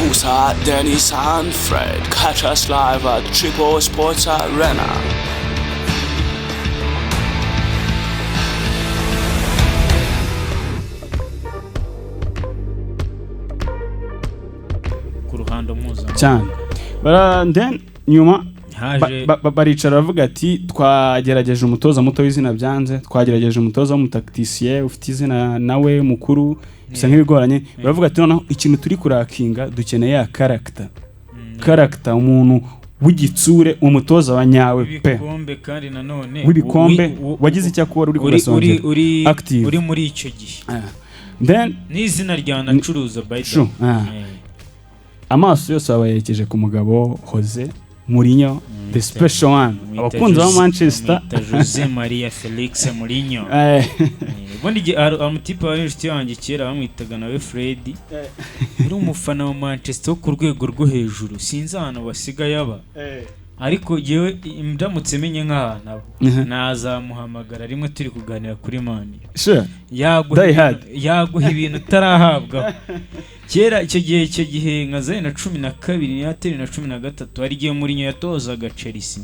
Alongside Dennis and Fred. Catch us live at Triple Sports Arena. Ku ruhando mpuzamahanga. Cyane. Then nyuma haje baricara baravuga ati: "Twagerageje umutoza muto w'izina, byanze. Twagerageje umutoza w'umutacticien ufite izina nawe mukuru, bisa nk'ibigoranye." Baravuga ati: "Noneho ikintu turi kulackinga, dukeneye ya character, character, umuntu w'igitsure, umutoza wa nyawe pe w'ibikombe kandi nanone w'ibikombe, wagize icyo akora, uri uri uri kugasongera uri active." Uri muri icyo gihe. Then n'izina rya nacuruza by the True. Amaso yose bayerekeje ku mugabo Jose Mourinho, the special one, abakunzi ba Manchester. Jose Maria Felix Mourinho. Ubundi hari umutipe wari inshuti yanjye kera, bamwitaga nawe Fred, yari umufana wa Manchester wo ku rwego rwo hejuru. Sinzi ahantu basigaye aba, ariko yewe ndamutse menye nk'ahantu aba, nazamuhamagara rimwe turi kuganira kuri Man U. Yaguha Die hard. Yaguha ibintu utarahabwa kera. Icyo gihe nka za 2012, niyo 2013, hari igihe Mourinho yatozaga Chelsea,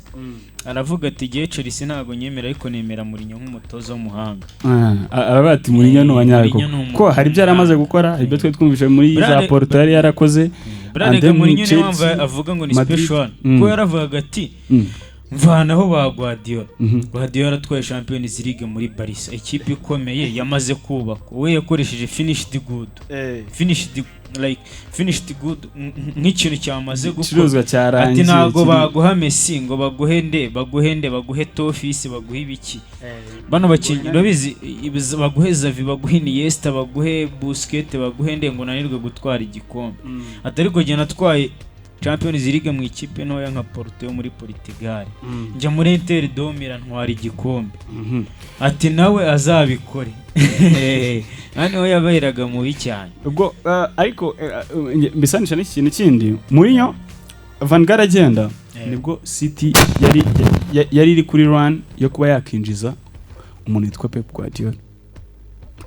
aravuga ati: "Igihe Chelsea ntabwo nyemera, ariko nemera Mourinho nk'umutoza w'umuhanga." Ah, aravuga ati Mourinho ni uwanyawe Mourinho koko, ni ko hari ibyo yari amaze gukora, hari ibyo twari twumvise muri za Porto yari yarakoze. Buriya And then Mourinho niyo mpamvu Chelsea, avuga ngo ni Madrid. special one, kuko yaravugaga ati: "Mvanaho ba Guardiola." Guardiola yaratwaye Champions League muri Barca, ikipe ikomeye yamaze kubakwa. We yakoresheje finished good, finished, like finished good, nk'ikintu cyamaze gukora. Igicuruzwa cyarangiye. Ati: "Ntabwo baguha Messi ngo baguhe nde, baguhe nde, baguhe Tofisi, baguhe ibiki, bano bakinnyi urabizi, baguhe Xavi, baguhe Iniesta, baguhe Busquets, baguhe nde, ngo unanirwe gutwara igikombe." Ati: "Ariko jye natwaye Champions League mu ikipe ntoya nka Porto yo muri Portugal, njya muri Inter de Milan ntwara igikombe." Ati: "Nawe azabikore." Hano we yaberaga mubi cyane. Ubwo ariko mbisanisha n'iki kintu kindi: Mourinho, Van Gaal agenda, nibwo City yari iri kuri run yo kuba yakinjiza umuntu witwa Pep Guardiola,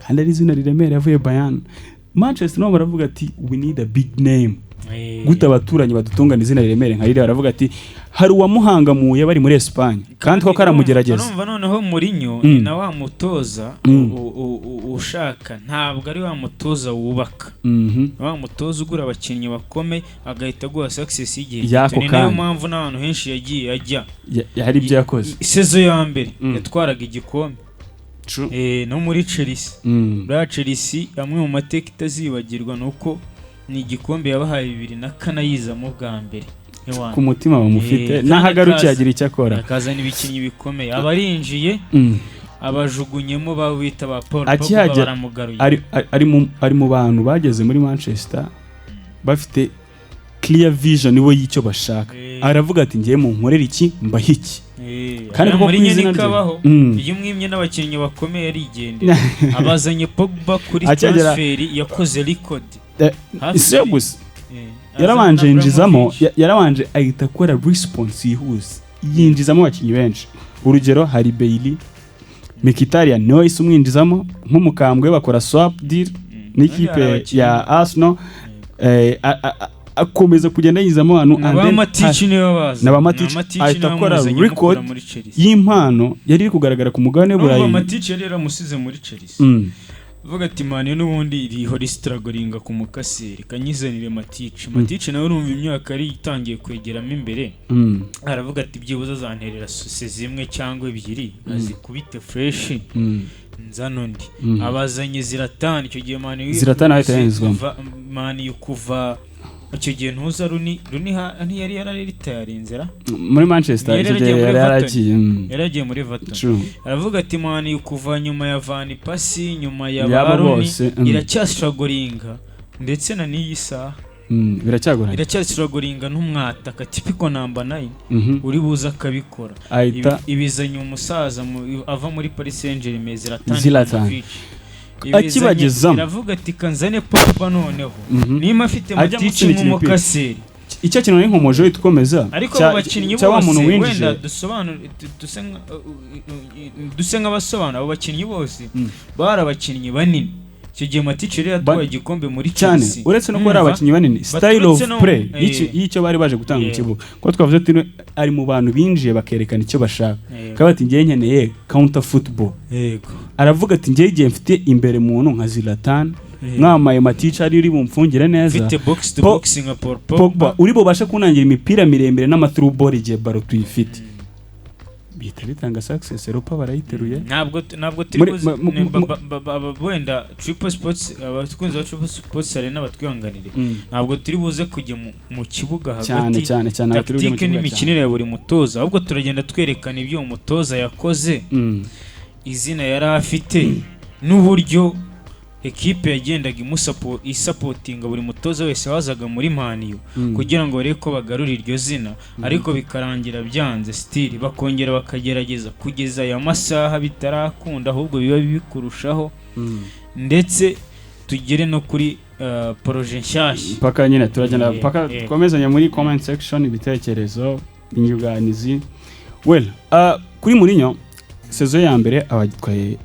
kandi ari izina riremereye avuye Bayern. Manchester nabo baravuga ati: "We need a big name." Gute abaturanyi badutungana izina riremereye nka ririya? Baravuga ati hari uwamuhangamuye bari muri Espagne, kandi koko aramugerageza. Urumva noneho Mourinho ni na wa mutoza ushaka, ntabwo ari wa mutoza wubaka, ni wa mutoza ugura abakinnyi bakomeye agahita aguha success y'igihe Y'ako gito. Ni nayo kanya. mpamvu n'ahantu henshi yagiye ajya Hari ibyo yakoze. Saison ya mbere yatwaraga igikombe. True. No muri Chelsea, buriya Chelsea amwe mu mateka itazibagirwa ni uko ni igikombe yabahaye 2004 yizamo bwa mbere. Ewana. Ku mutima bamufite, n'aho kandi agarukiye agira icyo akora. Akazana ibikinnyi bikomeye, abarinjiye abajugunyemo bawita ba Paul Pogba, Akihagera, baramugaruye. ari mu bantu bageze muri Manchester bafite clear vision we y'icyo bashaka. Aravuga ati: "Ngiye mu nkorere iki, mbahe iki." Kandi Ariya koko ku Mourinho izina rye. nikabaho. Iyo umwimye n'abakinnyi bakomeye arigendera. Abazanye Pogba kuri transfer yakoze record. Hafi Si yo gusa, yarabanje azana yinjizamo Abramovich. yarabanje ahita akora response yihuse, yinjizamo abakinnyi benshi. Urugero hari Bailly, Mkhitaryan niwe wahise umwinjizamo nk'umukambwe, bakora swap deal n'ikipe Hari abakinnyi. ya Arsenal. Akomeza kugenda yinjizamo abantu, Na and ba then Matic niwe baza. Na ba Matic, ahita akora record y'impano yari iri kugaragara ku mugabane w'Uburayi. Matic yari yaramusize muri Chelsea, avuga ati: "Man U n'ubundi rihora istrugglinga ku mukaseri, kanyizanire Matic." Matic nawe urumva imyaka yari itangiye kwegeramo imbere, aravuga ati: "Byibuze azanterera sose zimwe cyangwa ebyiri azikubite fresh, nzano undi." Abazanye Zlatan icyo gihe Man U Zlatan ahita yinjizwamo. Man U kuva icyo gihe ntuza Rooney ntiyari yararitayarinze ra? Muri Manchester Yari icyo gihe yaragiye muri yari Everton. yaragiye. Yari yagiye muri Everton. True. Aravuga ati: "Man U kuva nyuma ya Van Persie, nyuma ya Yabo ba Rooney, bose. iracyastrugglinga ndetse na n'iyi saha." Biracyagoranye. Iracyastrugglinga n'umwataka typical number 9 uri buze akabikora. Ahita Ibizanye umusaza ava muri Paris Saint-Germain, Zlatan Zlatan. Ibrahimovic. Akibagezamo. Iravuga ati: "Kanzane Pogba noneho niba afite Ajya Matic amusunikira imipira. nk'umukaseri." Icyo kintu nari nkomoje uhita ukomeza Ariko abo bakinnyi cya wa muntu bose winjije. wenda dusobanure, duse nk'abasobanura abo bakinnyi bose, bari abakinnyi banini. Icyo gihe Matic yari yatwaye igikombe muri cyane. Chelsea. Uretse no kuba ari Umva? abakinnyi banini, style of Baturutse no- play y'icyo bari baje gutanga mu kibuga, kuko twavuze ati ari mu bantu binjiye bakerekana icyo bashaka. Akaba ati: "Ngewe nkeneye counter football." Aravuga ati: "Ngewe igihe mfite imbere muntu nka Zlatan, mwamaye Matic ari uri bumfungire neza, Mfite box to box nka Paul Pogba Pogba." uri bubashe kunangira imipira miremire n'ama through ball igihe ballon tuyifite, bihita bitanga success, Europa barayiteruye. Ntabwo turi buze wenda Triple Sports, abakunzi ba Triple Sports Arena batwihanganire, ntabwo turi buze kujya mu kibuga cyane hagati, cyane cyane, ntabwo turi bujye mu tactique kibuga cyane. n'imikinire ya buri mutoza, ahubwo turagenda twerekana ibyo umutoza yakoze, izina yari afite n'uburyo ekipe yagendaga isupportinga buri mutoza wese wazaga muri Man U kugira ngo barebe ko bagarura iryo zina, ariko bikarangira byanze, still bakongera bakagerageza kugeza aya masaha bitarakunda, ahubwo biba bibi kurushaho, ndetse tugere no kuri projet nshyashya. Paka nyine turagenda, paka twamezanya muri comment section ibitekerezo, inyunganizi. Well, kuri Mourinho, saison ya mbere abagitwaye,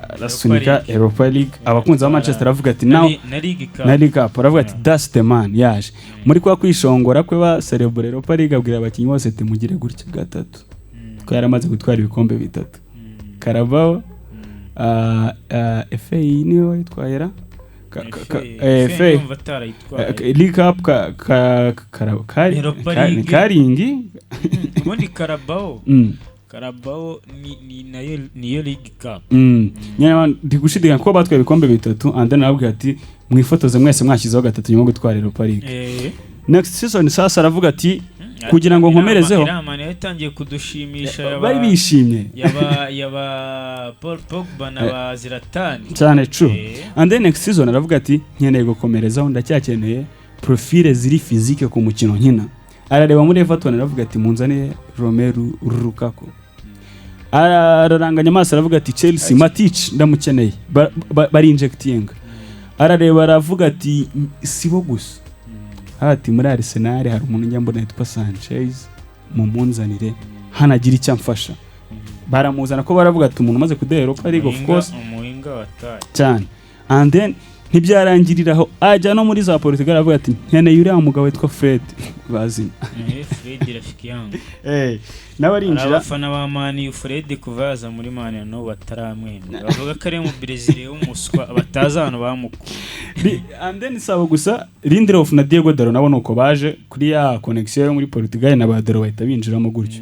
arasunika League. Europa League. Abakunzi ba Manchester baravuga ati now Na League Cup. Na League Cup. Baravuga ati: "That's the man." Yaje muri kwa kwishongora kwe ba celebrate Europa League, abwira abakinnyi bose ati: "Mugire gutya gatatu," ko yaramaze gutwara ibikombe bitatu: Carabao, FA niwe wayitwaye ra. FA, FA. ndumva atarayitwaye. League Cup ka kari Europa League. Karingi. Ubundi Carabao, Carabao ni nayo niyo League Cup. Nyine ndi gushidikanya kuko batwaye ibikombe bitatu, and then arababwira ati: "Mwifotoze mwese mwashyizeho gatatu nyuma yo gutwara Europa League." Next season sasa aravuga ati: "Kugira ngo nkomerezeho." Iriya Man yatangiye kudushimisha Bari bishimye. yaba Paul Pogba na ba Zlatan. Cyane, true. And then next season aravuga ati: "Nkeneye gukomerezaho, ndacyakeneye profile ziri physique ku mukino nkina." Arareba muri Everton, aravuga ati: "Munzanire Romelu Lukaku." Araranganya amaso, aravuga ati: "Chelsea, Matic ndamukeneye." Bari injectinga. Arareba, aravuga ati: "Sibo gusa," ati: "Muri Arsenal hari umuntu njya mbona yitwa Sanchez, mumunzanire hanagira icyo amfasha." Baramuzana, ko baravuga ati: "Umuntu umaze kuduha Europa League, of course." Umuhinga wataye. Cyane. And then ntibyarangiriraho, ajya no muri za Portugal, aravuga ati: "Nkeneye uriya mugabo witwa Fred bazina." Fred rafiki yangu. Nawe Hari arinjira. abafana ba Man U, Fred kuva yaza muri Man U n'ubu bataramwemera, bavuga ko ari mu Brezil w'umuswa batazi ahantu bamukuye. And then sabo gusa, Lindelof na Diego Dalot nabo nuko baje kuri ya connection yo muri Portugal na ba Dalot, bahita binjiramo gutyo.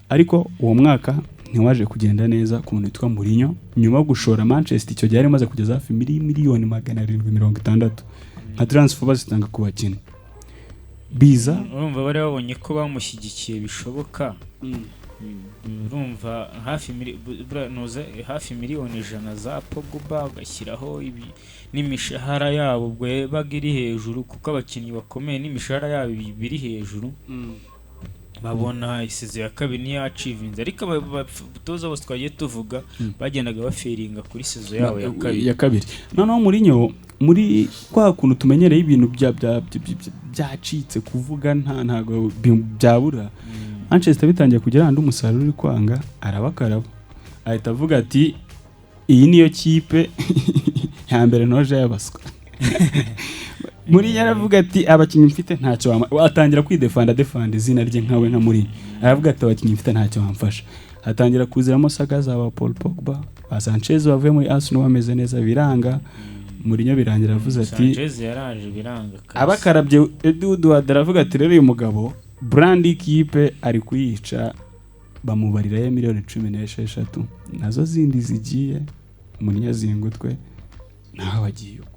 Ariko uwo mwaka ntiwaje kugenda neza ku muntu witwa Mourinho. Nyuma yo gushora Manchester, icyo gihe yari imaze kugeza hafi miliyoni 760 nka transfer bazitanga ku bakinnyi, biza Urumva bari babonye ko bamushyigikiye bishoboka. Urumva hafi nuza hafi miliyoni 100 za Pogba, ugashyiraho ibi n'imishahara yabo, ubwo yabaga iri hejuru kuko abakinnyi bakomeye n'imishahara yabo biri hejuru. Babona isezo ya kabiri ntiyachievinze, ariko abatoza bose twagiye tuvuga bagendaga bafailinga kuri saison yabo ya kabiri. Ya kabiri. Noneho Mourinho, muri kwa kuntu tumenyereye ibintu byacitse kuvuga, ntago byabura, Manchester bitangiye kugira andi umusaruro uri kwanga, arabakaraba, ahita avuga ati: "Iyi niyo kipe ya mbere ntoje y'abaswa." Mourinho aravuga ati: "Abakinnyi mfite ntacyo wama." Atangira kwidefanda, defanda izina rye nkawe nka Mourinho. Aravuga ati: "Abakinnyi mfite ntacyo wamfasha." Hatangira kuziramo saga za ba Paul Pogba, ba Sanchez bavuye muri Arsenal bameze neza, biranga. Mourinho birangira avuze ati Sanchez yaraje biranga kabisa. Abakarabye Ed Woodward, aravuga ati: "Rero uyu mugabo brand ikipe ari kuyica." Bamubarirayo miliyoni 16 nazo zindi zigiye. Mourinho azingutwe nawe agiye uko.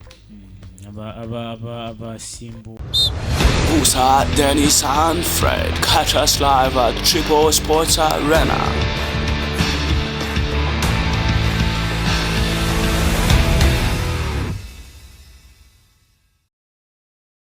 Aba abasimbu Musa, Dennis, and Fred. Catch us live at Triple Sports Arena.